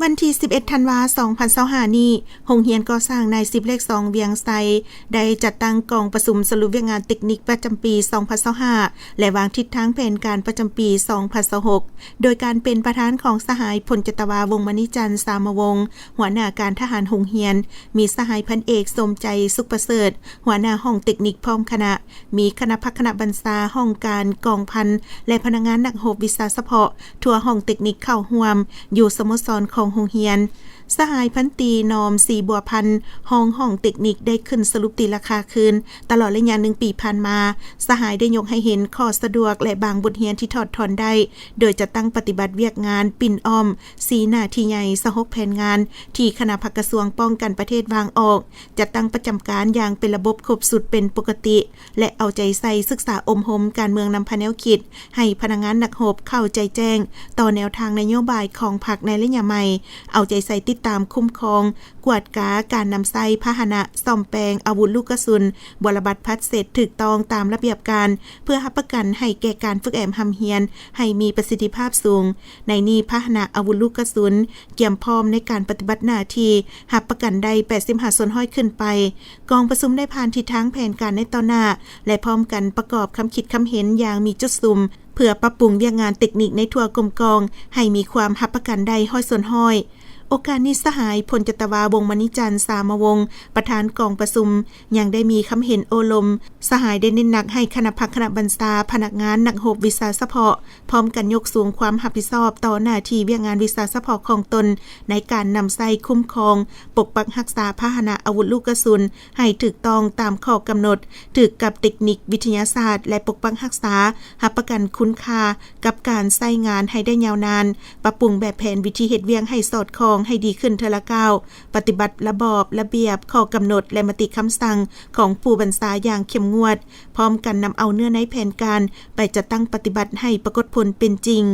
ວັນທີສິບເອັດ ທັນວາ ສອງພັນຊາວຫ້ານີ້, ໂຮງຮຽນກໍ່ສ້າງນາຍສິບເລກສອງ ວຽງໄຊ ໄດ້ຈັດຕັ້ງກອງປະຊຸມສະຫຼຸບວຽກງານເຕັກນິກປະຈຳປີ ສອງພັນຊາວຫ້າ ແລະ ວາງທິດທາງແຜນການປະຈຳປີ ສອງພັນຊາວຫົກ ໂດຍການເປັນປະທານຂອງສະຫາຍ ພົນຈັດຕະວາ ວົງມະນີຈັນ ສາມະວົງ ຫົວໜ້າການທະຫານໂຮງຮຽນ, ມີສະຫາຍ ພັນເອກ ສົມໃຈ ສຸກປະເສີດ ຫົວໜ້າຫ້ອງເຕັກນິກ ພ້ອມຄະນະ, ມີຄະນະພັກຄະນະບັນຊາ, ຫ້ອງການ, ກອງພັນ ແລະ ພະນັກງານນັກຮົບວິຊາສະເພາະ ທົ່ວຫ້ອງເຕັກນິກເຂົ້າຮ່ວມ ຢູ່ສະໂມສອນຂອງໂຮງຮຽນ. ສະຫາຍ ພັນຕີ ນອມ ສີບົວພັນ ຮອງຫ້ອງເຕັກນິກ ໄດ້ຂຶ້ນສະຫຼຸບຕີລາຄາຄືນ. ຕະຫຼອດໄລຍະໜຶ່ງປີຜ່ານມາ, ສະຫາຍໄດ້ຍົກໃຫ້ເຫັນຂໍ້ສະດວກ ແລະ ບາງບົດຮຽນທີ່ຖອດຖອນໄດ້, ໂດຍຈັດຕັ້ງປະຕິບັດວຽກງານປິ່ນອ້ອມ ສີ່ໜ້າທີ່ໃຫຍ່ ຊາວຫົກແຜນງານ ທີ່ຄະນະພັກກະຊວງປ້ອງກັນປະເທດວາງອອກ, ຈັດຕັ້ງປະຈຳການຢ່າງເປັນລະບົບຄົບຊຸດເປັນປົກກະຕິ ແລະ ເອົາໃຈໃສ່ສຶກສາອົບຮົມການເມືອງນຳພາແນວຄິດ ໃຫ້ພະນັກງານນັກຮົບເຂົ້າໃຈແຈ້ງຕໍ່ແນວທາງນະໂຍບາຍຂອງພັກໃນໄລຍະໃໝ່, ເອົາໃຈໃສ່ຕິດຕາມ, ຄຸ້ມຄອງ, ກວດກາການນຳໃຊ້ພາຫະນະ, ສ້ອມແປງອາວຸດລູກກະສຸນ, ບົວລະບັດພັດເສັດຖືກຕ້ອງຕາມລະບຽບການ ເພື່ອຮັບປະກັນໃຫ້ແກ່ການຝຶກແອມຮ່ຳຮຽນໃຫ້ມີປະສິດທິພາບສູງ. ໃນນີ້, ພາຫະນະອາວຸດລູກກະສຸນກຽມພ້ອມໃນການປະຕິບັດໜ້າທີ່ ຮັບປະກັນໄດ້ ແປດສິບຫ້າສ່ວນຮ້ອຍ ຂຶ້ນໄປ. ກອງປະຊຸມໄດ້ຜ່ານທິດທາງແຜນການໃນຕໍ່ໜ້າ ແລະ ພ້ອມກັນປະກອບຄຳຄິດຄຳເຫັນຢ່າງມີຈຸດສຸມ ເພື່ອປັບປຸງວຽກງານເຕັກນິກໃນທົ່ວກົມກອງໃຫ້ມີຄວາມຮັບປະກັນໄດ້ ຮ້ອຍສ່ວນຮ້ອຍ. ໂອກາດນີ້, ສະຫາຍ ພົນຈັດຕະວາ ວົງມະນີຈັນ ສາມະວົງ ປະທານກອງປະຊຸມ ຍັງໄດ້ມີຄຳເຫັນໂອ້ລົມ. ສະຫາຍໄດ້ເນັ້ນໜັກໃຫ້ຄະນະພັກຄະນະບັນຊາ, ພະນັກງານນັກຮົບວິຊາສະເພາະ ພ້ອມກັນຍົກສູງຄວາມຮັບຜິດຊອບຕໍ່ໜ້າທີ່ວຽກງານວິຊາສະເພາະຂອງຕົນ ໃນການນຳໃຊ້, ຄຸ້ມຄອງ, ປົກປັກຮັກສາພາຫະນະອາວຸດລູກກະສຸນໃຫ້ຖືກຕ້ອງຕາມຂໍ້ກຳນົດ, ຖືກກັບເຕັກນິກວິທະຍາສາດ ແລະ ປົກປັກຮັກສາ, ຮັບປະກັນຄຸນຄ່າກັບການໃຊ້ງານໃຫ້ໄດ້ຍາວນານ, ປັບປຸງແບບແຜນວິທີເຮັດວຽກໃຫ້ສອດຄ່ອງໃຫ້ດີຂຶ້ນເທື່ອລະກ້າວ, ປະຕິບັດລະບອບ, ລະບຽບ, ຂໍ້ກຳນົດ ແລະ ມະຕິຄຳສັ່ງຂອງຜູ້ບັນຊາຢ່າງເຂັ້ມງວດ, ພ້ອມກັນນຳເອົາເນື້ອໃນແຜນການໄປຈັດຕັ້ງປະຕິບັດໃຫ້ປາກົດຜົນເປັນຈິງ.